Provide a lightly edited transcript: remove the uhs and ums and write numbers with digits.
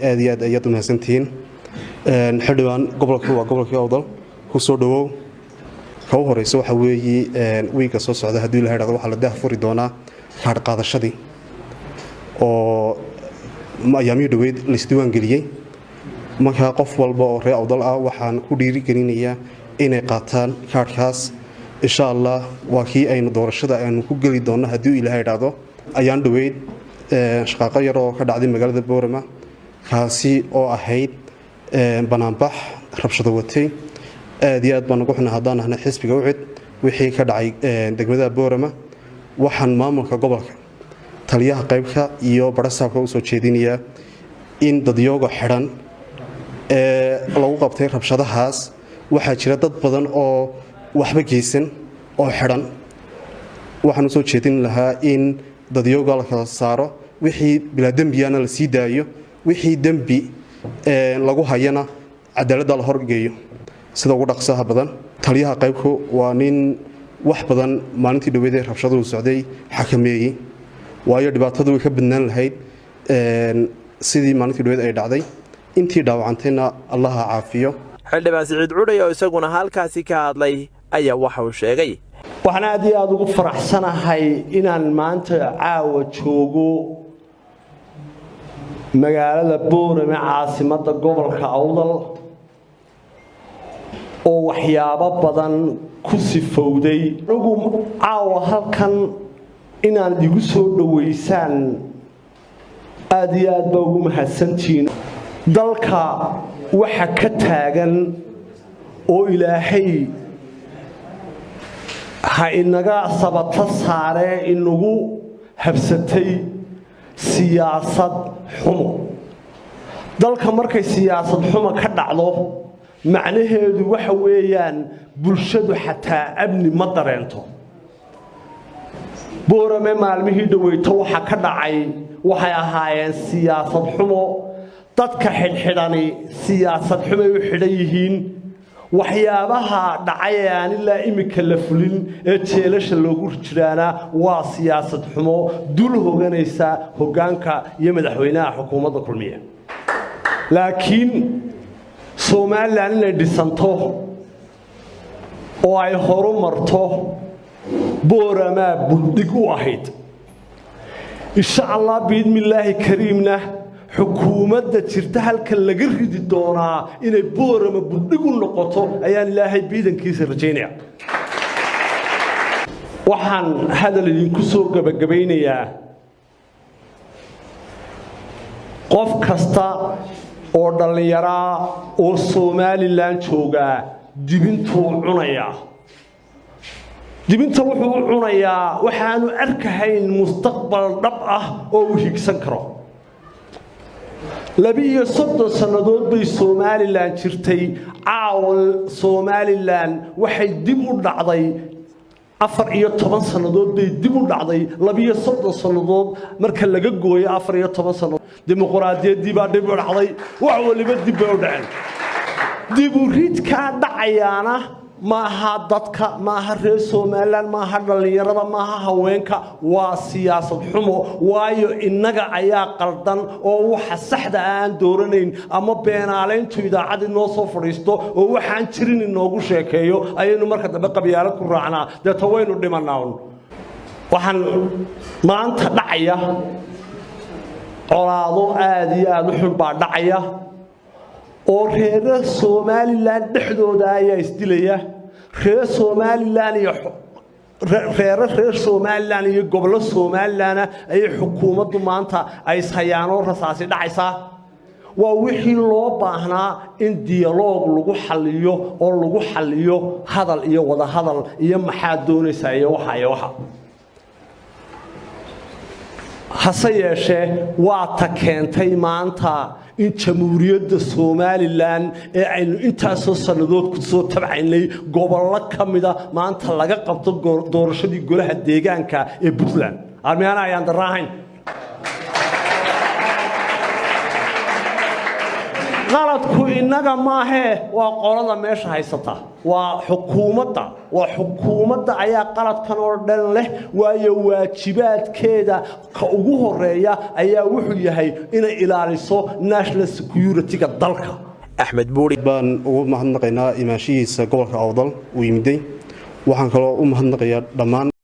Aad iyo aad ayaad u mahadsantihiin. Xildhibaan, gobolka waa gobolkii Awdal, ku soo dhowow. Ka u horeysa waxa weeye, wiigga soo socda, haddii la idhahdo, waxaa la daah furi doonaa kaadh qaadashadii oo ayaamihii dhoweyd laisdiiwaan geliyey. Markaa qof walba oo reer Awdal ah waxaan ku dhiirigelinayaa inay qaataan kaadhkaas, insha Allah. Waa kii aynu doorashada aynu ku geli doonno, haddii Ilaahay idhaahdo. Ayaan dhoweyd shaqaaqo yar oo ka dhacday magaalada Boorama, kaasi oo ahayd banaanbax rabshado watay. Aad iyo aad baan ugu xunay haddaan ahnay xisbiga UCID wixii ka dhacay degmada Boorama. Waxaan maamulka gobolka, taliyaha qaybka iyo barasaabka usoo jeedinayaa in dadyooga xidhan ee lagu qabtay rabshadahaas, waxaa jira dad badan oo waxba geysan oo xidhan, waxaan usoo jeedin lahaa in dadyooga la kala saaro. Wixii bilaa dembiyana la sii daayo, wixii dembi lagu hayana cadaaladda la horgeeyo sida ugu dhaqsaha badan. Taliyaha qaybku waa nin wax badan maalintii dhaweydee rabshaduhu socday xakameeyey, waayo dhibaatadu way ka badnaan lahayd sidii maalintii dhaweyd ay dhacday. Intii dhaawacantayna Allaha caafiyo. Xildhibaan Siciid Cudhay oo isaguna halkaasi ka hadlay ayaa waxa uu sheegay: Waxaan aad iyo aada ugu faraxsanahay inaan maanta caawa joogo magaalada Boorame, caasimadda gobolka Awdal, oo waxyaabo badan ku sifowday. Anigu caawa halkan inaan igu soo dhoweysaan aada iyo aad baa ugu mahadsantihiin. Dalka waxa ka taagan oo Ilaahay ha inaga sabato saaree inagu habsatay siyaasad xumo. Dalka markay siyaasad xumo ka dhacdo, macnaheedu waxa weeyaan bulshadu xataa amni ma dareento. Boorame maalmihii dhoweyto waxa ka dhacay waxay ahaayeen siyaasad xumo. Dadka xidhxidhani siyaasad xumay u xidhan yihiin. Waxyaabaha dhacay ee aan ilaa imika la fulin ee jeelasha loogu jiraana waa siyaasad xumo dul hoganaysa hoggaanka iyo madaxweynaha xukuumadda Kulmiye. Laakiin Somaliland inay dhisanto oo ay horu marto, Booramaa buldhig u ahayd. Insha Allah, biidmillaahi kariimna, xukuumadda jirta halka laga ridi doonaa inay Boorama buldhig u noqoto ayaan Ilaahay biidankiisa rajaynaya. Waxaan hadal idinku soo gebagabaynayaa: qof kasta oo dhallinyaraa oo Somaliland joogaa dibintuu cunayaa. Dibinta wuxuu u cunayaa waxaanu arkahayn mustaqbal dhab ah oo uu higsan karo. 32 sannadood bay Somaliland jirtay. Caawa Somaliland waxay dib u dhacday 14 sannadood bay dib u dhacday. 32 sannadood marka laga gooyo 14 sannadood, dimuquraadiyaddii baa dib u dhacday, wax waliba dib bay u dhaceen. Diburidkaa dhacayaana maaha dadka, maaha reer Somaliland, maaha dhallinyarada, maaha haweenka, waa siyaasad xumo. Waayo, innaga ayaa qaldan oo waxa saxda aan dooranayn, ama beenaalayntu idaacad inoo soo fadhiisto oo waxaan jirin inoogu sheekeeyo ayaynu marka dambe qabyaalad ku raacnaa, deeta waynu dhimanaa. Un waxaan maanta dhacaya colaado aada iyo aada u xun baa dhacaya, oo reero Somaliland dhexdooda ayaa isdilaya. Reer Somaliland iyo reero reer Somaliland iyo gobollo Somalilandna ayay xukuumaddu maanta ay ishayaanoo rasaasi dhacaysaa. Waa wixii loo baahnaa in dialogue lagu xalliyo oo lagu xalliyo hadal iyo wadahadal iyo maxaad doonaysaa iyo waxa iyo waxa. Hase yeeshee, waa ta keentay maanta in Jamhuuriyadda Somaliland ee aynu intaasoo sannadood ku soo tabcaynay gobollo ka mida maanta laga qabto doorashadii golaha deegaanka ee Puntland. Armiyaana ayaan darra ahayn. Qaladku innaga maahee, waa qolada meesha haysata, waa xukuumadda. Waa xukuumadda ayaa qaladkan oo dhan leh, waayo waajibaadkeeda ka ugu horeeya ayaa wuxuu yahay inay ilaaliso national security-ga dalka. Axmed Buuri. Baan ugu mahadnaqaynaa imaanshihiisa gobolka Awdal uu yimiday. Waxaan kaloo u mahadnaqayaa dhammaan